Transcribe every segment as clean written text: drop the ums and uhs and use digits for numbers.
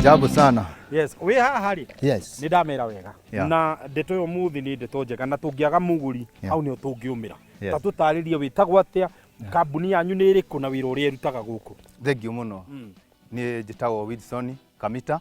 Jambo sana. Yes, wĩ haha rĩ? Yes. Nĩ ndamera wega. Na ndeto ĩyo mũthĩ nĩ ndeto njega na tũngĩaga mũgũri hau nĩho tũngĩũmĩra. Ta tũtarĩrie wĩtagwo atĩa, kambuni yanyu nĩ ĩrĩkũ na wĩra ũrĩa ĩrutaga gũkũ. Thank you mũno. Niĩ njĩtagwo Wilson Kamita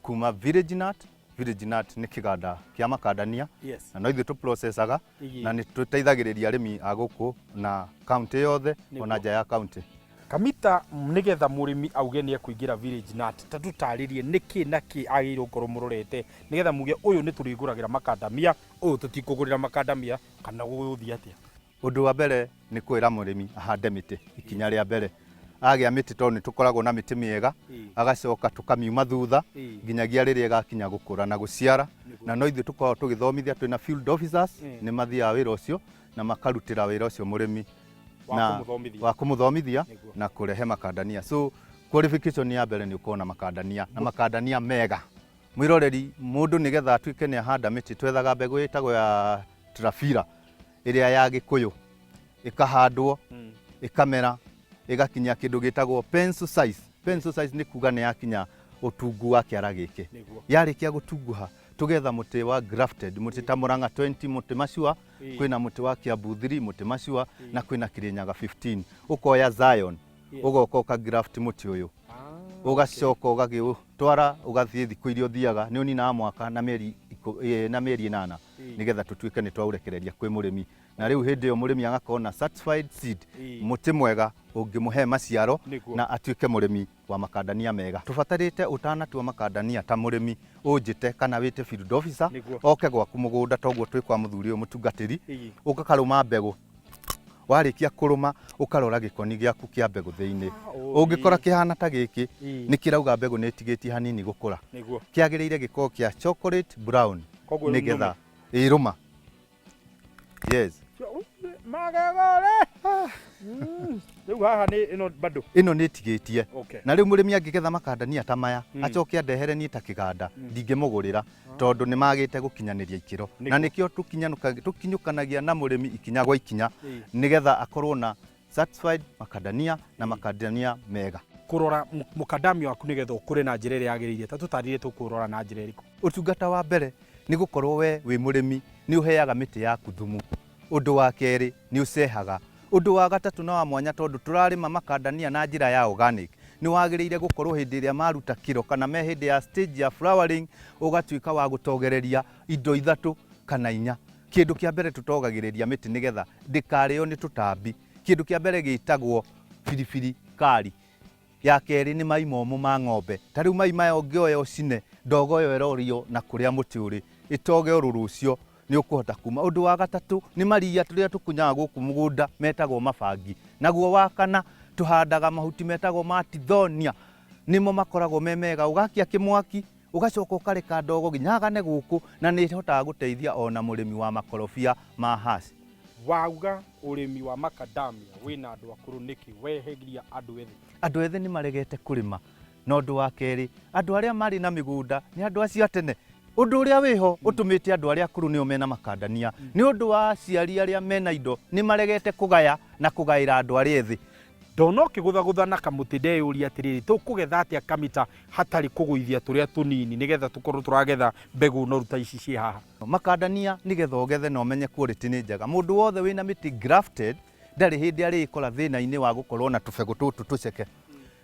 kuma Village Nut. Village Nut nĩ kĩganda kĩa makandania na no ithuĩ tũ processaga na nĩ tũteithagĩrĩria arĩmi a gũkũ na county yothe ona nja ya county. Kamita, nĩgetha mũrĩmi auge nĩ ekũingĩra Village Nut, ta tũtarĩrie nĩkĩ na kĩ agĩrĩirwo gũkorwo mũrorete nĩgetha muge ũyũ nĩ tũrĩgũragĩra makandamia, ũyũ tũtikũgũrĩra makandamia kana gũgũthiĩ atĩa? Ũndũ wa mbere nĩ kwĩra mũrĩmi ahande mĩtĩ ikinya rĩa mbere. Agĩa mĩtĩ tondũ nĩ tũkoragwo na mĩtĩ mĩega, agacoka tũkamiuma thutha nginyagia rĩrĩa ĩgakinya gũkũra na gũciara. Na no ithuĩ tũkoragwo tũgĩthomithia twĩna field officers nĩ mathiaga wĩra ũcio na makarutĩra wĩra ũcio mũrĩmi na wa kũmũthomithia na kũrehe makandania. So qualification ya mbere nĩ ũkorwo na makandania na makandania mega. Mwĩroreri, mũndũ nĩgetha atuĩke nĩ ahanda mĩtĩ twethaga mbegũ ĩtagwo ya Trafira. Ĩrĩa ya Gĩkũyũ ĩkahandwo, ĩkamera, ĩgakinya kĩndũ gĩtagwo pencil size. Pencil size nĩ kuga nĩ yakinya ũtungu wa kĩara gĩkĩ. Yarĩkia gũtunguha, tũgetha mũtĩ wa grafted, mũtĩ ta Mũrang'a 20, mũtĩ macua, kwĩna mũtĩ wa Kiambu 3, mũtĩ macua, na kwĩna Kĩrĩnyaga 15. Ũkoya Zion, ũgoka ũka graft mũtĩ ũyũ. Ũgacoka ũgagĩũtwara, ũgathiĩ thikũ iria ũthiaga, nĩ ũninaga mwaka na mĩeri na mĩeri ĩnana. Nĩgetha tũtuĩke nĩ twaũrekereria kwĩ mũrĩmi. Na rĩu hĩndĩ ĩyo mũrĩmi agakorwo na certified seed, mũtĩ mwega ũngĩmũhe maciaro na atuĩke mũrĩmi wa makandania mega. Tũbatarĩte ũtanatua makandania ta mũrĩmi ũnjĩte kana wĩte field officer oke gwaku mũgũnda toguo twĩ kwa mũthuri ũyũ mũtungatĩri, ũgakarũma mbegũ. Warĩkia kũrũma ũkarora gĩkoni gĩaku kĩa mbegũ thĩinĩ. Ũngĩkora kĩhana ta gĩkĩ, nĩ kĩrauga mbegũ nĩ ĩtigĩtie hanini gũkũra. Kĩagĩrĩire gĩkorwo kĩa chocolate brown. Koguo rĩu Nĩgetha ĩ rũma. Yes. Magegore. Rĩu haha nĩ ĩno bado. Ĩno nĩ ĩtigĩtie. Na rĩu mũrĩmi angĩgetha makandania ta maya, acoke andehere niĩ ta kĩganda, ndingĩmũgũrĩra tondũ nĩ magĩte gũkinyanĩria ikĩro. Na nĩkĩo tũkinyũkanagia na mũrĩmi ikinya gwa ikinya nĩgetha akorwo na certified makandania na makandania mega. Kũrora mũkandamia waku nĩgetha ũkũre na njĩra ĩrĩa yagĩrĩire, ta tũtarĩrie tũkũũrora na njĩra ĩrĩkũ? Ũtungata wa mbere nĩ gũkorwo we wĩ mũrĩmi nĩ ũheaga mĩtĩ yaku thumu. Ũndũ wa kerĩ nĩ ũcehaga. Ũndũ wa gatatũ na wa mwanya tondũ tũrarĩma makandania na njĩra ya organic, nĩ wagĩrĩire gũkorwo hĩndĩ ĩrĩa maruta kĩro kana me hĩndĩ ya stage ya flowering ũgatuĩka wa gũtogereria indo ithatũ kana inya. Kĩndũ kĩa mbere tũtogagĩrĩria mĩtĩ nĩgetha ndĩkarĩo nĩ tũtambi. Kĩndũ kĩa mbere gĩtagwo biribiri kari. Ya kerĩ nĩ mai momũ ma ng'ombe. Ta rĩu mai maya ũngĩoya ũcine, ndogo ĩyo ĩrorio na kũrĩa mũtĩ ũrĩ, ĩtoge ũrũrũ ũcio nĩ ũkũhota kuma. Ũndũ wa gatatũ nĩ maria tũrĩa tũkunyaga gũkũ mũgũnda metagwo mabangi. Naguo wa kana tũhandaga mahuti metagwo ma tithonia, nĩmo makoragwo me mega. Ũgakia kĩmwaki, ũgacoka ũkareka ndogo nginya yagane gũkũ, na nĩ ĩhotaga gũteithia ona mũrĩmi wa makorobia ma hass. Wauga ũrĩmi wa macadamia wĩna andũ akũrũ nĩkĩ weheria andũ ethĩ? Andũ ethĩ nĩ maregete kũrĩma. Na ũndũ wa kerĩ, andũ arĩa marĩ na mĩgũnda nĩ andũ acio a tene. Ũndũ ũrĩa wĩho ũtũmĩte andũ arĩa akũrũ nĩo mena makandania nĩ ũndũ wa aciari arĩa mena indo nĩ maregete kũgaya na kũgaĩra andũ arĩa ethĩ. Ndona ũkĩgũthagũtha na kamũtĩ ndeyũria atĩrĩrĩ, tũkũgetha atĩa kamita hatarĩ kũgũithia tũrĩa tũnini nĩgetha tũkorwo tũragetha mbegũ noru ta ici ciĩ haha? Makandania nĩgetha ũgethe na ũmenye quality nĩ njega. Mũndũ wothe wĩna mĩtĩ grafted ndarĩ hĩndĩ arĩĩkora thĩna-inĩ wa gũkorwo na tũbegũ tũtũ tũceke.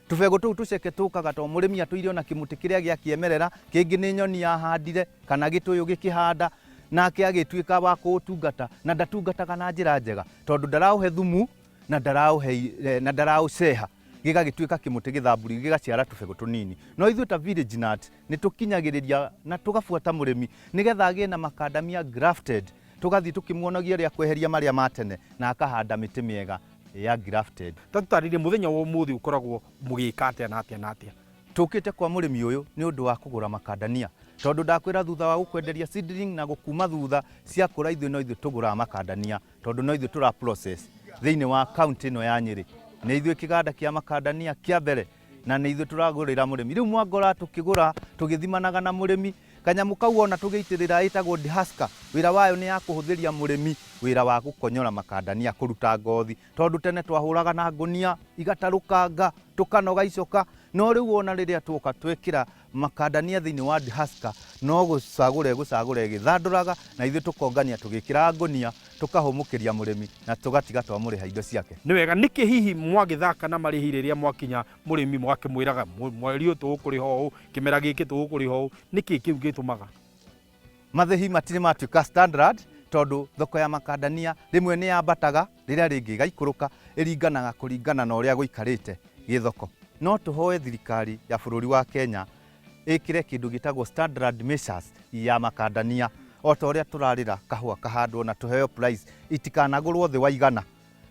Tũbegũ tũu tũceke tũkaga tondũ mũrĩmi atũire ona kĩmũtĩ kĩrĩa gĩa kĩemerera, kĩngĩ nĩ nyoni yahandire kana gĩtũyũ gĩkĩhanda, nake agĩtuĩka wa kũũtungata na ndatungataga na njĩra njega tondũ ndaraũhe thumu na ndaraũhe na ndaraũceha, gĩgagĩtuĩka kĩmũtĩ gĩthamburi gĩgaciara tũbegũ tũnini. No ithuĩ ta Village Nut nĩ tũkinyagĩrĩria na tũgabuata mũrĩmi nĩgetha agĩe na makandamia grafted, tũgathiĩ tũkĩmuonagia ũrĩa kweheria marĩa ma tene na akahanda mĩtĩ mĩega ya grafted. Ta tũtarĩrie mũthenya wa ũmũthĩ ũkoragwo mũgĩka atĩa na atĩa na atĩa? Tũkĩte kwa mũrĩmi ũyũ nĩ ũndũ wa kũgũra makandania tondũ ndakwĩra thutha wa gũkwenderia seedling na gũkuma thutha ciakũra ithuĩ no ithuĩ tũgũraga makandania tondũ no ithuĩ tũra process thĩinĩ wa county ĩno ya Nyĩrĩ. Nĩ ithuĩ kĩganda kĩa makandania kĩa mbere na nĩ ithuĩ tũragũrĩra mũrĩmi. Rĩu mwangora tũkĩgũra tũgĩthimanaga na mũrĩmi, kanyamũ kau wona tũgĩitĩrĩra ĩtagwo dehusker, wĩra wayo nĩ ya kũhũthĩria mũrĩmi wĩra wa gũkonyora makandania, kũruta ngothi, tondũ tene twahũraga na ngũnia igatarũkanga, tũkanoga icoka, no rĩu wona rĩrĩa tuoka twekĩra Makandania thĩinĩ wa dehusker no gũcagũra ĩgũcagũra ĩgĩthandũraga, na ithuĩ tũkongania tũgĩkĩraga ngũnia, tũkahũmũkĩria mũrĩmi na tũgatiga twamũrĩha indo ciake. Nĩ wega. Nĩkĩ hihi mwagĩthaka na marĩhi rĩrĩa mwakinya mũrĩmi mũgakĩmwĩraga mweri ũyũ tũgũkũrĩha ũũ, kĩmera gĩkĩ tũgũkũrĩha ũũ, nĩkĩ kĩu gĩtũmaga? Marĩhi matirĩ matuĩka standard tondũ thoko ya makandania rĩmwe nĩ yambataga, rĩrĩa rĩngĩ ĩgaikũrũka, ĩringanaga kũringana na ũrĩa gũikarĩte gĩthoko. No tũhoe thirikari ya bũrũri wa Kenya ĩkĩre kĩndũ gĩtagwo standard measures ya makandania, o ta ũrĩa tũrarĩra kahũa kahandwo na tũheo price, itikanagũrwo thĩ wa 100,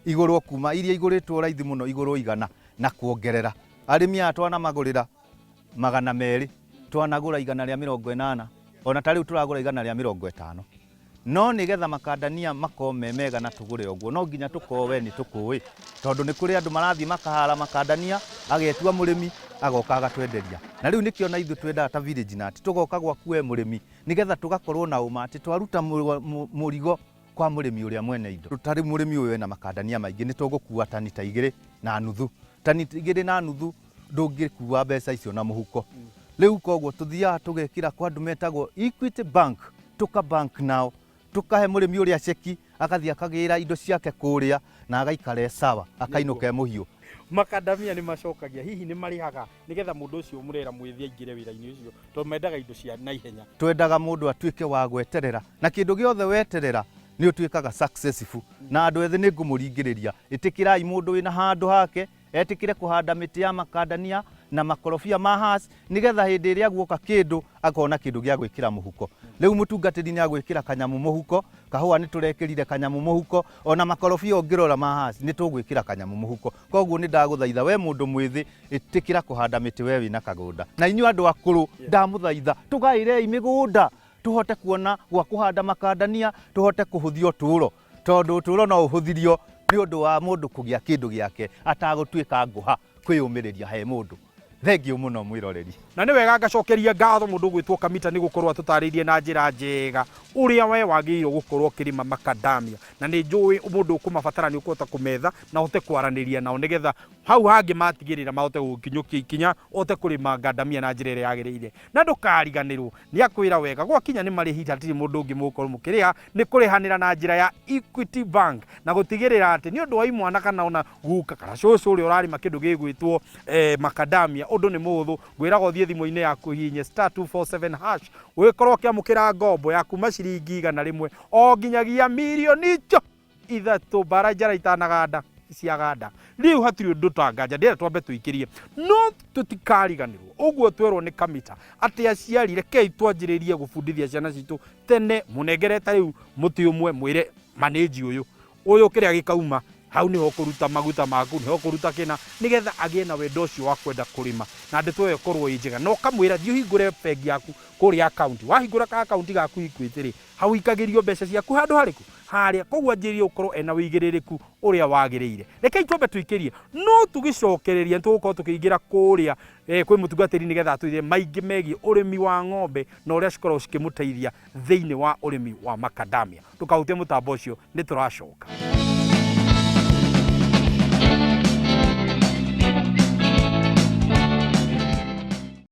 igũrwo kuma iria igũrĩtwo raithi mũno igũrwo 100 na kuongerera. Arĩmi aya twanamagũrĩra 200, twanagũra 180, ona ta rĩu tũragũra 150. No nĩgetha makandania makorwo me mega na tũgũre ũguo, no nginya tũkorwo we nĩ tũkũĩ, tondũ nĩ kũrĩ andũ marathiĩ makahara makandania, agetua mũrĩmi, agoka agatwenderia. Na rĩu nĩkĩo na ithuĩ twendaga ta Village Nut, tũgoka gwaku we mũrĩmi, nĩgetha tũgakorwo na ũma atĩ twaruta mũrigo kwa mũrĩmi ũrĩa mwene indo. Ta rĩu mũrĩmi ũyũ ena makandania maingĩ, nĩ tũgũkua tani ta 2.5. Tani 2.5 ndũngĩkua mbeca icio na mũhuko. Rĩu koguo tũthiaga tũgekĩra kwa andũ metagwo Equity Bank, tũka bank nao, tũkahe mũrĩmi ũrĩa ceki, agathiĩ akagĩra indo ciake kũrĩa na agaikara e sawa, akainũka e mũhiũ. Makandamia nĩ macokagia, hihi nĩ marĩhaga nĩgetha mũndũ ũcio mũrera mwĩthĩ aingĩre wĩra-inĩ ũcio, tondũ mendaga indo cia naihenya? Twendaga mũndũ atuĩke wa gweterera, na kĩndũ gĩothe weterera nĩ ũtuĩkaga successful. Na andũ ethĩ nĩ ngũmũringĩrĩria, ĩtĩkĩrai mũndũ wĩna handũ hake, etĩkĩre kũhanda mĩtĩ ya makandania na makorobia ma hass, nĩgetha hĩndĩ ĩrĩa guoka kĩndũ akona kĩndũ gĩa gwĩkĩra mũhuko. Rĩu mũtungatĩri nĩ agwĩkĩra kanyamũ mũhuko, kahũa nĩ tũrekĩrire kanyamũ mũhuko, ona makorobia ũngĩrora ma hass nĩ tũgwĩkĩra kanyamũ mũhuko. Koguo nĩ ndagũthaitha we mũndũ mwĩthĩ, ĩtĩkĩra kũhanda mĩtĩ we wĩna kagũnda. Na inyuĩ andũ akũrũ, ndamũthaitha tũgaĩrei mĩgũnda, tũhote kuona gwa kũhanda makandania, tũhote kũhũthia ũtũũro, tondũ ũtũũro no ũhũthirio nĩ ũndũ wa mũndũ kũgĩa kĩndũ gĩake atagũtuĩka ngũha kwĩyũmĩrĩria he mũndũ. Thengiũ mũno mwĩroreri. Na nĩ wega ngacokeria ngatho mũndũ ũgwĩtwo Kamita nĩ gũkorwo atũtarĩirie na njĩra njega ũrĩa we wagĩrĩirwo gũkorwo ũkĩrĩma makandamia, na nĩ njũĩ mũndũ ũkũmabatara nĩ ũkũhota kũmetha na ũhote kwaranĩria nao nĩgetha hau hangĩ matigĩrĩra mahote gũgũkinyũkia ikinya ũhote kũrĩma ngandamia na njĩra ĩrĩa yagĩrĩire. Na ndũkariganĩrwo nĩ akwĩra wega gwakinya nĩ marĩhi hatirĩ mũndũ ũngĩ mũgũkorwo mũkĩrĩha, nĩ kũrĩhanĩra na njĩra ya Equity Bank na gũtigĩrĩra atĩ nĩ ũndũ wa imwana kana ona guka kana cũcũ ũrĩa ũrarĩma kĩndũ gĩgwĩtwo macadamia, ũndũ nĩ mũhũthũ. Ngwĩraga ũthiĩ thimũ-inĩ yaku ũhihinye *247# ũgĩkorwo ũkĩamũkĩra ngombo ya kuma ciringi 100 o nginyagia mirioni 3 mbara njara itanaganda ciaganda. Rĩu hatirĩ ũndũ tanganja, ndĩrenda twambe tũikĩrie, no tũtikariganĩrwo ũguo twerwo nĩ Kamita atĩ aciari rekei twanjĩrĩrie gũbundithia ciana citũ tene. Mũnengere ta rĩu mũtĩ ũmwe, mwĩre manĩnji ũyũ ũyũ kĩrĩa gĩkauma hau nĩho ũkũruta maguta maku, nĩho ũkũruta kĩna, nĩgetha agĩe na wendo ũcio wa kwenda kũrĩma na ndeto ĩyo ĩkorwo ĩ njega. Na ũkamwĩra thiĩ ũhingũre bengi yaku kũrĩa akaunti. Wahingũra ka akaunti gaku Equity rĩ, hau ikagĩrio mbeca ciaku handũ harĩkũ harĩa. Koguo anjĩrĩrie gũkorwo ena ũigĩrĩrĩku ũrĩa wagĩrĩire. Rekei twambe tũikĩrie, no tũgĩcokereria nĩ tũgũkorwo tũkĩingĩra kũrĩa kwĩ mũtungatĩri nĩgetha atwĩre maingĩ megiĩ ũrĩmi wa ng'ombe na ũrĩa cikoragwo cikĩmũteithia thĩinĩ wa ũrĩmi wa macadamia. Ndũkahutie mũtambo ũcio, nĩ tũracoka.